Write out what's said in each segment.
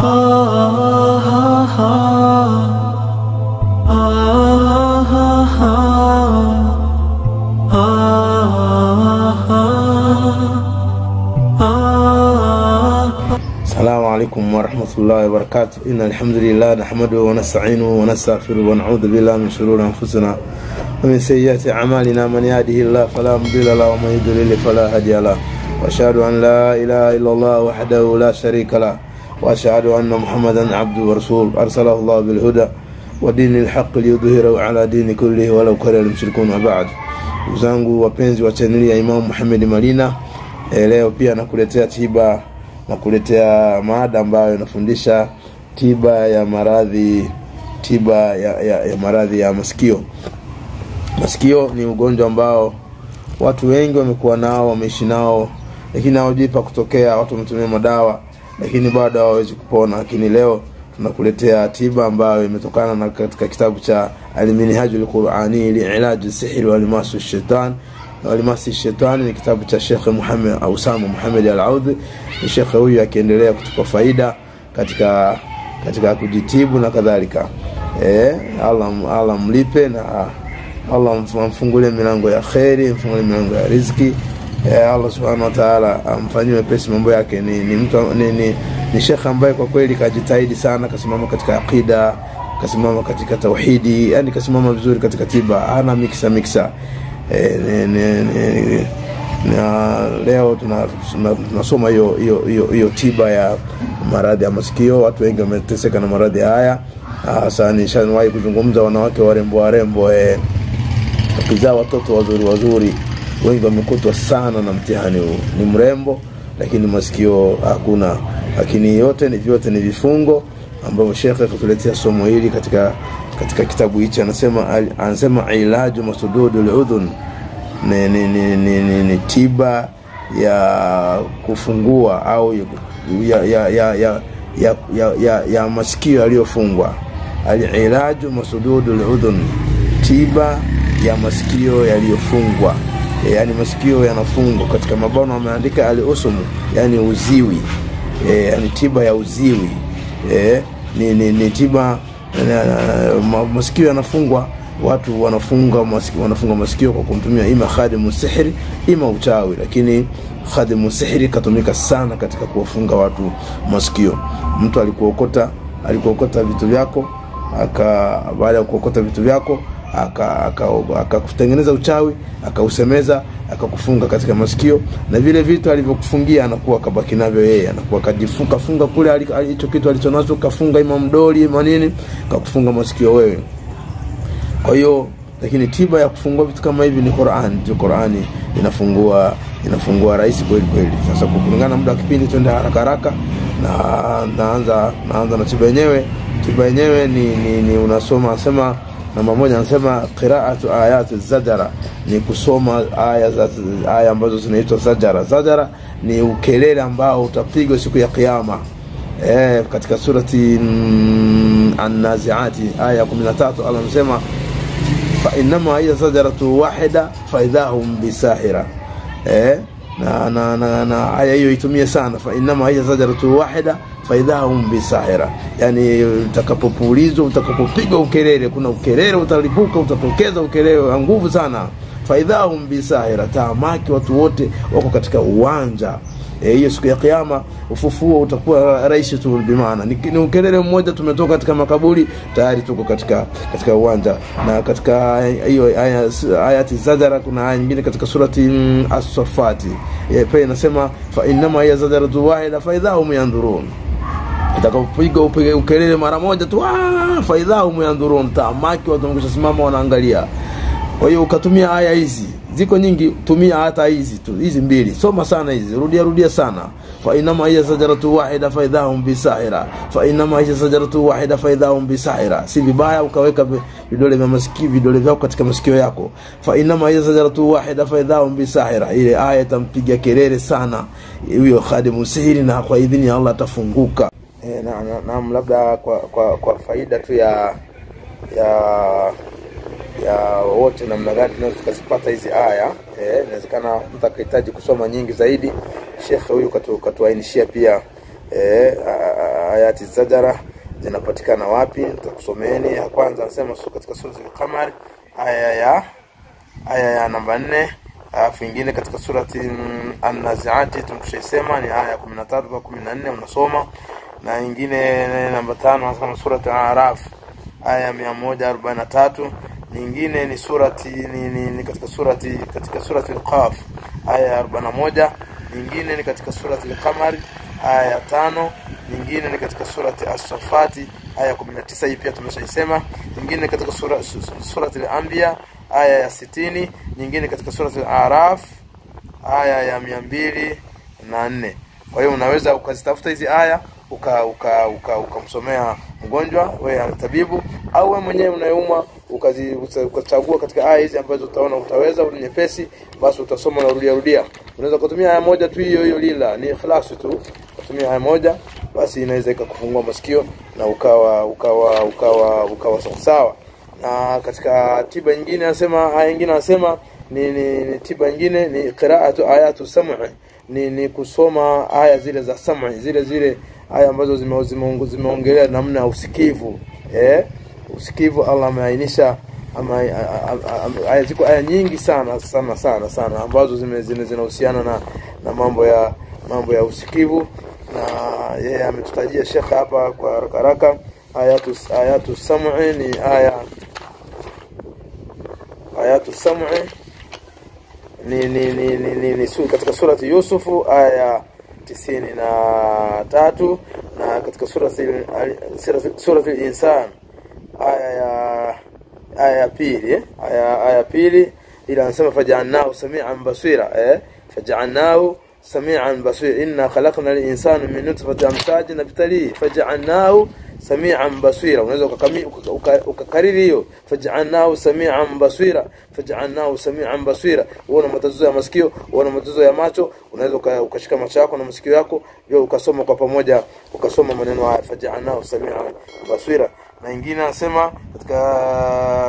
السلام عليكم ورحمة الله وبركاته. إن الحمد لله نحمده ونستعينه ونستغفره ونعوذ بالله من شرور أنفسنا ومن سيئات أعمالنا، من يهده الله فلا مضل له ومن يضلل فلا هادي له، وأشهد أن لا إله إلا الله وحده لا شريك له، وأشهد أن محمدا عبده ورسوله أرسله الله بالهدى ودين الحق ليظهره على دين كله ولو كره المشركون. وبعد، zangu wapenzi wa chaneli ya Imam Muhammad Malina, leo pia nakuletea tiba, nakuletea mada ambayo inafundisha tiba ya maradhi, tiba ya maradhi ya masikio. Masikio ni ugonjwa ambao watu wengi wamekuwa nao, wameishi nao, lakini hawajui pa kutokea. Watu wametumia madawa lakini bado hawawezi kupona. Lakini leo tunakuletea tiba ambayo imetokana na katika kitabu cha Al-Minhajul Qur'ani li'ilaj as-sihr wa limasu ash-shaytan. Walimasi Shetani ni kitabu cha Sheikh Muhammad Usama Muhammad Al-Audhi. Sheikh huyu akiendelea kutupa faida katika kujitibu na kadhalika. Allah mlipe na Allah amfungulie milango ya khairi, amfungulie milango ya riziki. Allah Subhanahu wa Ta'ala amfanyie wepesi mambo yake. Ni mtu ni Sheikh ambaye kwa kweli kajitahidi sana, kasimama katika aqida, kasimama katika tauhidi, yani kasimama vizuri katika tiba, hana mixa. Na leo tunasoma hiyo tiba ya maradhi ya masikio. Watu wengi wameteseka na maradhi haya. Hasa nishawahi kuzungumza wanawake warembo wakizaa watoto wazuri wazuri, wengi wamekutwa sana na mtihani huu. Ni mrembo lakini masikio hakuna. Lakini yote ni vyote ni vifungo ambavyo Sheikh akatuletea somo hili katika kitabu hichi. Anasema ilaju masududul udhun ni tiba ya kufungua au ya masikio yaliyofungwa. Al-ilaju masududul udhun, tiba ya masikio yaliyofungwa. Yani masikio yanafungwa, katika mabano wameandika al-usumu, yani uziwi. Yani tiba ya uziwi. Ni tiba masikio yanafungwa. Watu wanafunga masikio kwa kumtumia ima khadimu sihri ima uchawi, lakini khadimu sihri katumika sana katika kuwafunga watu masikio. Mtu alikuokota vitu vyako, baada ya kuokota vitu vyako akakutengeneza uchawi, akausemeza, akakufunga katika masikio, na vile vitu alivyokufungia anakuwa kabaki navyo yeye, anakuwa kajifunga funga kule hicho kitu alichonacho, kafunga ima mdoli ima nini, kakufunga masikio wewe. Kwa hiyo lakini tiba ya kufungua vitu kama hivi ni Qur'an. Qur'ani inafungua rahisi kweli kweli. Sasa kulingana muda wa kipindi twende haraka haraka na naanza na tiba yenyewe. Tiba yenyewe ni unasoma, anasema namba 1, anasema qira'atu ayati zajara, ni kusoma aya ambazo zinaitwa zajara. Zajara ni ukelele ambao utapigwa siku ya kiyama. Katika surati An-Nazi'ati aya 13 Allah anasema fa inma hiya zajaratu wahida fa idahum bisahira. Na aya hiyo itumie sana, fa inma hiya zajaratu wahida fa idahum bisahira, yani utakapopulizwa, utakapopigwa ukelele, kuna ukelele utalipuka, utatokeza ukelele wa nguvu sana. Fa idahum bisahira, tamaki watu wote wako katika uwanja. Hiyo siku ya kiyama ufufuo utakuwa rahisi tu, bimaana ni ukelele mmoja, tumetoka katika makaburi tayari tuko katika uwanja. Na katika hiyo ayati zajara kuna aya nyingine katika surati As-Saffati pia inasema fa inma hiya zajaratu wahida fa idahum yanzurun, itakapopiga ukelele mara moja tu, fa idahum yanzurun, tamaki watu wameshasimama wanaangalia. Kwa hiyo ukatumia aya hizi, ziko nyingi, tumia hata hizi tu, hizi mbili, soma sana hizi, rudia sana. Fa inma hiya sajaratu wahida fa idahum bisahira, fa inma hiya sajaratu wahida fa idahum bisahira. Si vibaya ukaweka vidole vya masikio, vidole vyako katika masikio yako. Fa inma hiya sajaratu wahida fa idahum bisahira, ile aya itampiga kelele sana huyo khadimu sihiri, na kwa idhini ya Allah atafunguka. Naam, labda kwa faida tu ya wote namna gani tunaweza tukazipata hizi aya. Inawezekana mtu akahitaji kusoma nyingi zaidi. Sheikh huyu katuainishia pia Ayati zajara zinapatikana wapi? Nitakusomeeni. Ya kwanza anasema katika sura al-Qamar aya ya namba 4, alafu nyingine katika surati An-Nazi'ati tumeshaisema ni aya 13 kwa 14 unasoma, na nyingine namba 5 anasema surati Al-A'raf aya 143, nyingine ni surati ni katika surati Al-Qaf aya 41, nyingine ni katika surati Al-Qamar aya 5, nyingine ni katika surati As-Safati aya 19, hii pia tumeshaisema, nyingine katika surati Al-Anbiya aya ya 60, nyingine katika surati Al-A'raf aya ya 204. Kwa hiyo unaweza ukazitafuta hizi aya ukamsomea mgonjwa, wewe tabibu au wewe mwenyewe unayeumwa, ukachagua katika aya hizi ambazo utaona utaweza, ni nyepesi, basi utasoma na rudia rudia. Unaweza kutumia aya moja tu hiyo hiyo, lila ni ikhlas tu, kutumia aya moja basi inaweza ikakufungua masikio na ukawa ukawa ukawa ukawa sawa. Na katika tiba nyingine anasema, aya nyingine anasema ni tiba nyingine ni qira'atu ayatu sam'i, ni kusoma aya zile za sam'i, zile aya ambazo zimeongelea namna ya usikivu. Usikivu Allah ameainisha ama aya, ziko aya nyingi sana sana sana sana ambazo zinahusiana na mambo ya usikivu, na yeye ametutajia shekha hapa kwa haraka haraka. Ayatu sam'i ni ayatu sam'i ni katika surati Yusufu aya 93, na katika surati al-Insan aya ya pili, aya pili ila anasema faj'alnahu sami'an basira, faj'alnahu sami'an basira inna khalaqna al-insana min nutfatin amshajin nabtalihi faj'alnahu sami'an basira. Unaweza ukakariri hiyo faj'alnahu sami'an basira, faj'alnahu sami'an basira. Uona matatizo ya masikio, uona matatizo ya macho, unaweza ukashika macho yako na masikio yako hiyo ukasoma kwa pamoja, ukasoma maneno haya faj'alnahu sami'an basira. Na nyingine anasema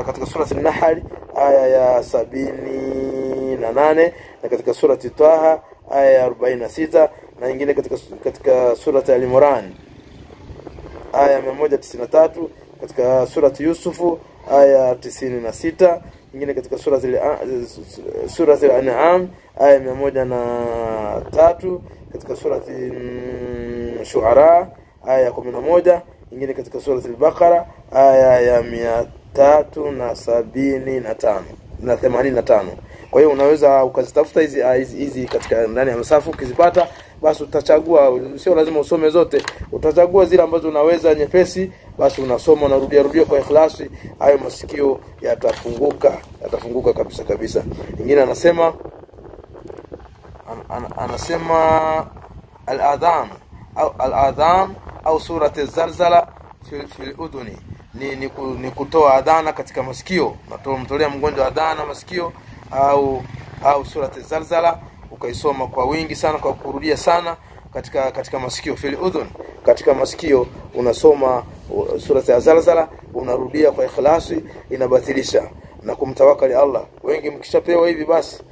katika sura An-Nahl aya ya 78, na katika sura Taha aya ya 46, na nyingine katika sura Al-Imran aya 193, katika surati Yusufu aya 96, nyingine katika surati Al-An'am aya 103, katika surati Shu'ara aya 11, nyingine katika surati Al-Baqara aya ya 375 na 85. Kwa hiyo unaweza ukazitafuta hizi katika ndani ya msafu, ukizipata basi utachagua, sio lazima usome zote, utachagua zile ambazo unaweza nyepesi, basi unasoma na rudia rudia kwa ikhlasi, hayo masikio yatafunguka, yatafunguka kabisa kabisa. Nyingine anasema anasema al-adhan au al-adhan au surati az-zalzala fi al-udhuni, ni kutoa adhana katika masikio, mtolea mgonjwa adhana masikio au surati az-zalzala ukaisoma kwa wingi sana, kwa kurudia sana katika masikio, fil udhun, katika masikio unasoma surati az-zalzala unarudia kwa ikhlasi, inabatilisha na kumtawakali Allah. Wengi mkishapewa hivi basi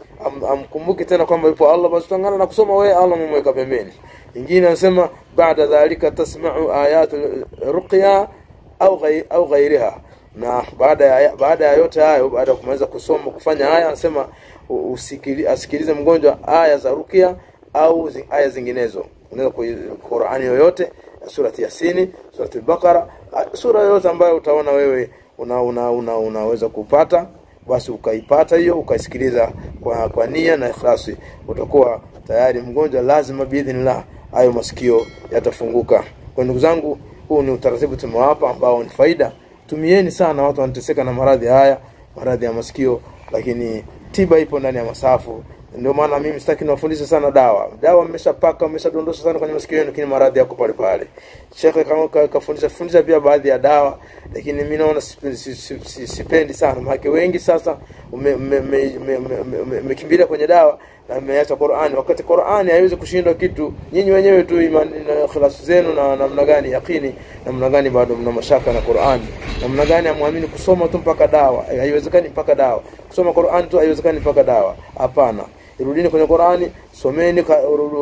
amkumbuki tena kwamba yupo Allah, basi utangana na kusoma wewe Allah mumweka pembeni. Nyingine anasema baada dhalika tasma'u ayat ruqya au ghairiha, na baada ya yote hayo, baada ya kumaliza kusoma kufanya haya, anasema asikilize mgonjwa aya za ruqya au aya zinginezo. Unaweza Qur'ani yoyote, surati Yasini, surati Al-Baqara, sura yoyote ambayo utaona wewe unaweza kupata, basi ukaipata hiyo ukaisikiliza kwa nia na ikhlasi, utakuwa tayari mgonjwa lazima biidhnillah hayo masikio yatafunguka. Kwa ndugu zangu, huu ni utaratibu tumewapa ambao ni faida, tumieni sana. Watu wanateseka na maradhi haya, maradhi ya masikio, lakini tiba ipo ndani ya masafu. Ndio maana mimi sitaki niwafundishe sana dawa. Dawa mmeshapaka, mmeshadondosha sana kwenye masikio yenu, lakini maradhi yako pale pale. Sheikh kama kafundisha pia baadhi ya dawa, lakini mimi naona sipendi sana. Maana wengi sasa mmekimbilia kwenye dawa na mmeacha Qur'ani, wakati Qur'ani haiwezi kushindwa kitu. Nyinyi wenyewe tu imani na ikhlasi zenu na namna gani yakini, namna gani bado mna mashaka na Qur'ani, namna gani hamuamini kusoma tu mpaka dawa. Haiwezekani mpaka dawa. Kusoma Qur'ani tu haiwezekani mpaka dawa. Hapana. Rudini kwenye Qur'ani, someni,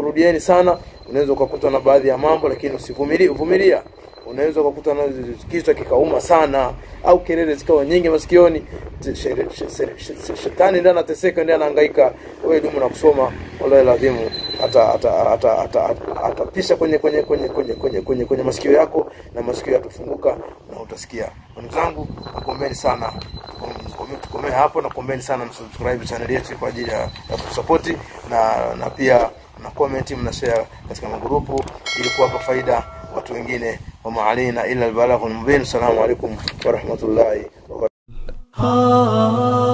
rudieni sana. Unaweza ukakuta na baadhi ya mambo, lakini usivumilie, vumilia. Unaweza ukakuta na kichwa kikauma sana au kelele zikawa nyingi masikioni. Shetani ndiye anateseka, ndiye anahangaika. Wewe dumu na kusoma, wallahi lazimu atapisha kwenye masikio yako, na masikio yatafunguka na utasikia. Ndugu zangu, nakuombeni sana, tukomee hapo, na kuombeni sana msubscribe channel yetu kwa ajili ya kusupport, na pia na comment, mna share katika magrupu ili kuwapa faida watu wengine. Wa ma'alina illa al-balaghul mubin. Assalamu alaykum wa rahmatullahi wa barakatuh.